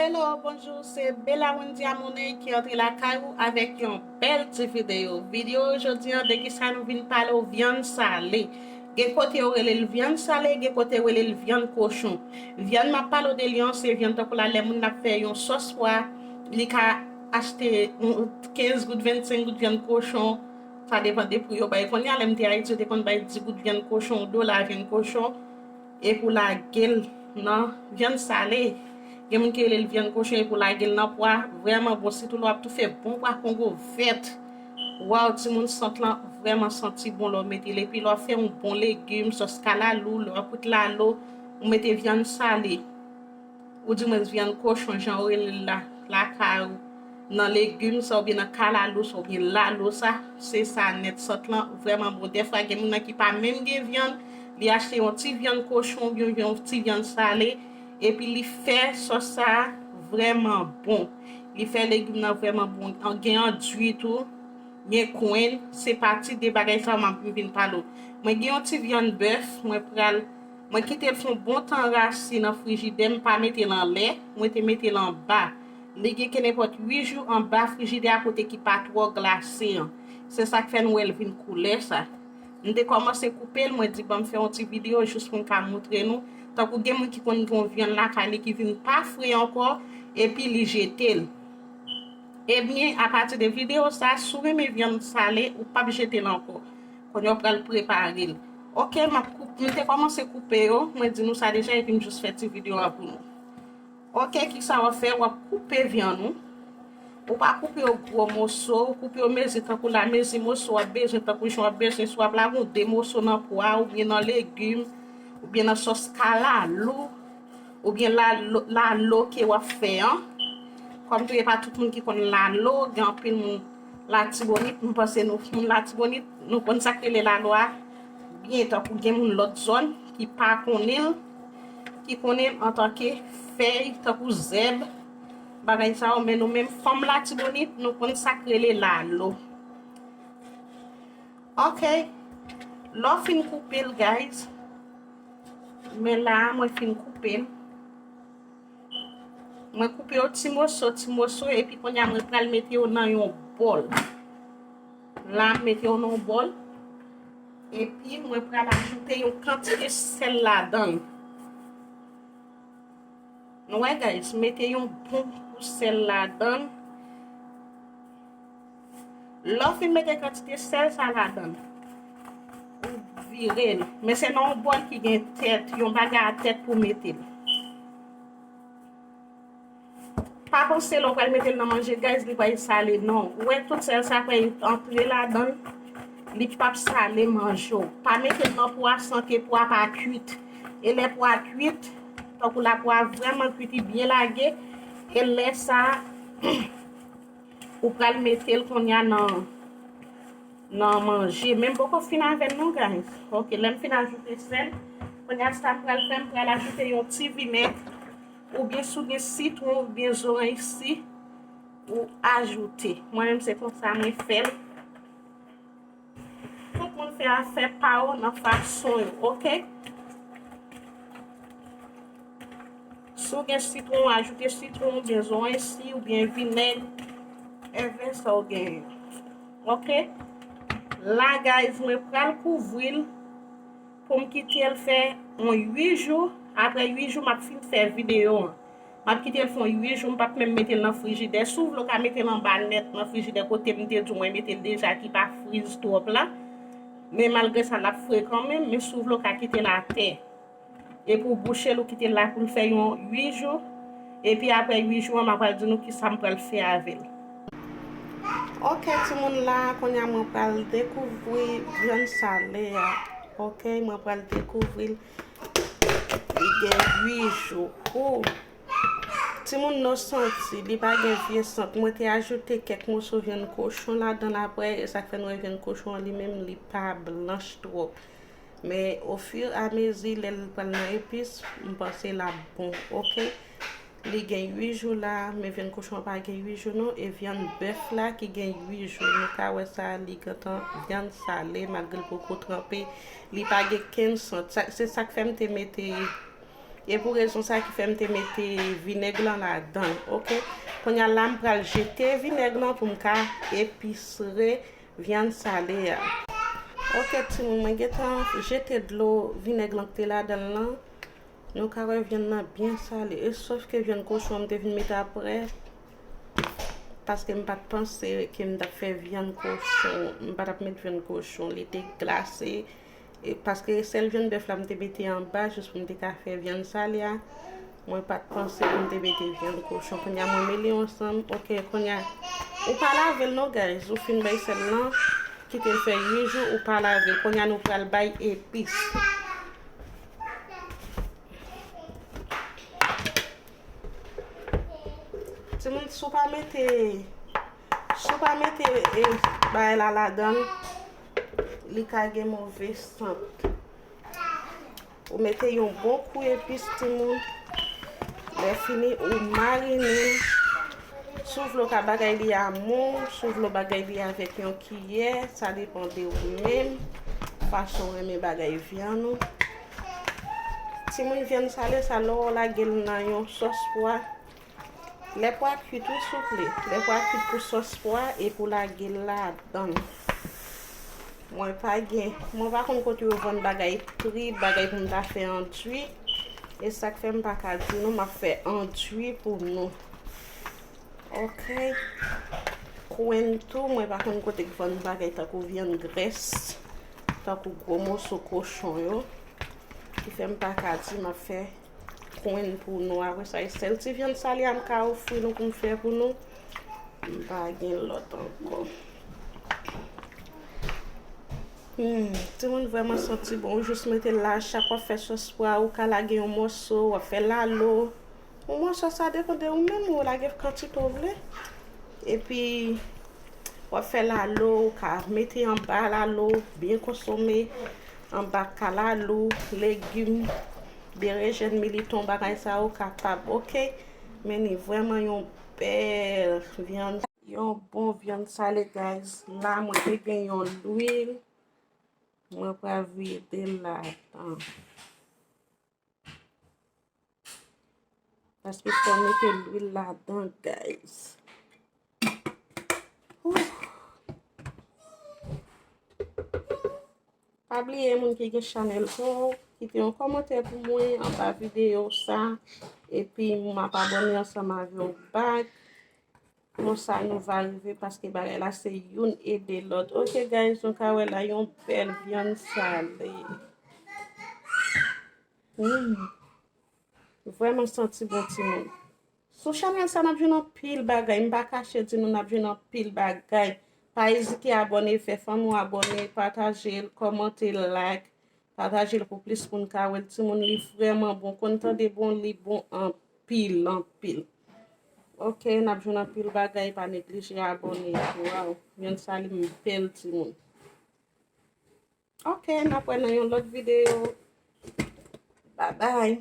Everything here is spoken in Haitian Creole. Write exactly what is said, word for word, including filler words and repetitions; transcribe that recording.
Hello, bonjou, se Bella Wendy Amoney ki antre lakay ou avèk yon bèl ti videyo. Videyo jodi an, de kisa nou vin pale w? Vyann sale. Gen kote yo rele l vyann sale, gen kote yo rele l vyann kochon. Vyann m ap pale w de li an, se vyann tankou la lè moun ap fè yon sòs pwa, li ka achte yon kenz goud, vennsenk goud vyann kochon, sa depann de pri yo bay. Kounye a, lè m te Ayiti, yo te konn bay dis goud vyann kochon, yon dola vyann kochon, epi w lage l nan vyann sale. Gen moun ki rele l vyann kochon, epi w lage l nan pwa, vrèman bon, sitou lè w ap toufe bon pwa kongo vèt. Waw, timoun, sant lan vrèman santi bon lè w mete l. Epi lè w fè yon bon legim, sòs kalalou, lè w kwit lalo, ou mete vyann sale, oudimwens vyann kochon, jan yo rele l la, lakay ou, nan legim sa, oubyen nan kalalou sa, oubyen lalo sa, se sa nèt. Sant lan vrèman bon. Dèfwa, gen moun nan ki pa menm gen vyann, li achte yon ti vyann kochon, oubyen yon ti vyann sale, epi li fè sòs sa a vrèman bon. Li fè legim nan vrèman bon. An, gen andui tou, gen kwenn, se pati de bagay sa yo m ap vin pale w. Mwen gen yon ti vyann bèf, mwen pral, mwen kite l fè yon bon tan rasi nan frijidè, m pa mete l anlè, mwen te mete l anba. Li gen kenenpòt uit jou anba frijidè a kote ki pa twò glase an. Se sa k fè nou wè l vin koulè sa. M te kòmanse koupe l, mwen di ban m fè yon ti videyo jis pou m ka montre nou. Tankou gen moun ki konn gen yon vyann lakay li ki vin pa fre ankò, epi li jete l. Ebyen, apati de videyo sa, si w renmen vyann sale, ou p ap jete l ankò. Kounye a w pral prepare l. Oke, m ap koup-, m te kòmanse koupe yo, mwen di nou sa deja, epi m jis fè ti videyo a pou nou. Oke, kisa w ap fè? W ap koupe vyann ou. Ou pa koupe yo gwo moso, ou koupe yo mezi tankou la mezi moso w ap bezwen, tankou jan w ap bezwen, si w ap lage yon de moso nan pwa, oubyen nan legim, oubyen nan sòs kalalou, oubyen lalo, lalo ke w ap fè an. Kòm tou, e pa tout moun ki konn lalo, gen anpil moun Latibonit, m panse nou, moun Latibonit, nou konn sa k rele lalo a byen, tankou gen moun lòt zòn ki pa konnen l, ki konnen l antanke fèy, tankou zèb, bagay sa yo, men nou menm, fanm Latibonit, nou konn sa k rele lalo. Oke. Lè w fin koupe l, guys, men la a, mwen fin koupe l. Mwen koupe yo ti moso, ti moso, epi kounye a mwen pral mete yo nan yon bòl. La, m mete yo nan yon bòl. Epi mwen pral ajoute yon kantite sèl ladan l. Nou wè, guys, mete yon bon kou sèl ladan l. Lè w fin mete kantite sèl sa ladan l, ou vire l. Men se nan yon bòl ki gen tèt, yon bagay a tèt pou w mete l. Pa panse lè w pral mete l nan manje, guys, li pral sale, non. Ou wè tout sèl sa pral antre ladan l, li p ap sale manje w. Pa mete l nan pwa san ke pwa pa kwit. E lè pwa kwit, tankou la pwa vrèman kwit, li byen lage, e lè sa, ou pral mete l kounye a nan, nan manje. Men m poko fin avè l non, guys. Oke, lè m fin ajoute sèl, kounye a sa m pral fè, m pral ajoute yon ti vinèg, oubyen si w gen sitwon, oubyen zoranj si, ou ajoute. Mwen menm se konsa mwen fè l. Tout moun fè afè pa yo nan fason yo, oke? Si w gen sitwon, ajoute sitwon, oubyen zoranj si, oubyen vinèg, èvè sa w genyen. Oke? La, guys, mwen pral kouvri l pou m kite l fè yon uit jou. Apre uit jou, m ap fin fè videyo an. M ap kite l fè yon uit jou, m p ap menm mete l nan frijidè. Si w vle, w ka mete l anba nèt nan frijidè kote m te di w mwen mete l deja ki pa friz twòp la. Men malgre sa, l ap fre kanmenm. Men si w vle, w ka kite l atè. Epi w bouche l, ou kite l la pou l fè yon uit jou. Epi apre uit jou an, m a pral di nou kisa m pral fè avè l. Oke, timoun, la, kounye a mwen pral dekouvri vyann sale a. Oke, mwen pral dekouvri l. Li gen uit jou. Ou. Timoun, nou santi, li pa gen vye sant. Mwen te ajoute kèk moso vyann kochon ladan l apre, e sa k fè nou wè vyann kochon an li menm, li pa blanch twòp. Men, ofiramezi, lè l pral nan epis, m panse l ap bon, oke? Li gen uit jou la, men vyann kochon an pa gen uit jou non, e vyann bèf la ki gen uit jou. Nou ka wè sa, li gentan vyann sale, malgre l poko tranpe, li pa gen kenn sant. Sa, se sa k fè m te mete E pou rezon sa ki fè m te mete vinèg lan ladan, oke? Kounye a la, m pral jete vinèg lan pou m ka episre vyann sale a. Oke, timoun, mwen gentan jete dlo vinèg lan ki te ladan l lan. Nou ka wè vyann nan byen sale. E sòf ke vyann kochon an m te vin mete aprè. Paske m pa t panse ke m t ap fè vyann kochon. M pa t ap met vyann kochon. Li te glase. E paske sèl vyann bèf la m te mete anba jis pou m te ka fè vyann sale a. Mwen pa t panse pou m te mete vyann kochon. Kounye a mwen mele yo ansanm. Oke, kounye a. Ou pa lave l non, guys. Ou fin bay sèl lan. Kite l fè uit jou, ou pa lave l. Kounye a nou pral bay epis. Timoun, si w pa mete, si w pa mete, e, bagay la ladan l, li ka gen move sant. Ou mete yon bon kou epis, timoun. Lè fini, ou marine l. Si w vle w ka bagay li a mou, si w vle w bagay li avèk yon kiyè, sa depan de ou menm, fason w renmen bagay vyann ou. Timoun, vyann sale sa, lè w lage l nan yon sòs pwa, lè pwa kwit wi, souple. Lè pwa kwit pou sòs pwa e pou lage l ladan l. Mwen pa gen, mwen pa konn kote yo vann bagay pri, bagay pou m ta fè andui. E sa k fè m pa ka di nou, m ap fè andui pou nou. Oke. Kwenn tou, mwen pa konn kote k vann bagay tankou vyann grès, tankou gwo moso kochon yo. Ki fè m pa ka di, m ap fè kwenn pou nou. Apre sa, e sèl ti vyann sale a m ka ofri nou pou m fè pou nou. M pa gen lòt ankò. Hmm, timoun vrèman santi bon. Ou jis mete l la, chak w ap fè sòs pwa, ou ka lage yon mòso, w ap fè lalo. Yon mòso sa depan de ou menm, ou lage kantite w vle. Epi, w ap fè lalo, ou ka mete anba lalo, byen konsome, anba kalalou, legim, berejèn, militon, bagay sa yo kapab, oke? Men ni vrèman yon bèl vyann, yon bon vyann sale, guys. La, mwen te gen yon lwil, mwen pral vide l ladan. Paske fò mete lwil ladan, guys. Ouh. Pa bliye, moun ki gen chanèl sa, kite yon kòmantè pou mwen anba videyo sa. Epi, m ap abòne ansanm avè w back. Konsa nou va rive, paske bagay la se youn ede lòt. Oke, guys, nou ka wè la yon bèl vyann sale. Mm. Vrèman santi bon, timoun. Sou chanèl sa, n ap jwenn anpil bagay. M pa kache di nou, n ap jwenn anpil bagay. Pa ezite abòne, fè fanmi w abòne, pataje l, kòmante, like. Pataje l pou plis moun ka wè l. Timoun, li vrèman bon. Konn tande bon, li bon anpil, anpil. Oke, n ap jwenn anpil bagay. Pa neglije abòne. Waw, vyann sale m bèl, timoun. Oke, n ap wè nan yon lòt videyo. Babay.